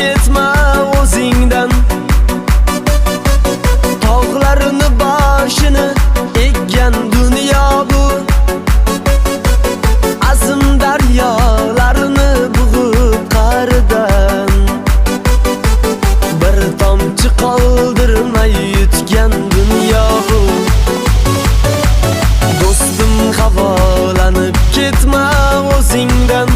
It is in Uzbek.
ketma o'zingdan. Tog'larni boshini eggan dunyo bu, azim daryolarni bug'ib qaridan bir tomchi qoldirmay yutgan dunyo bu. Do'stim, havolanib ketma o'zingdan.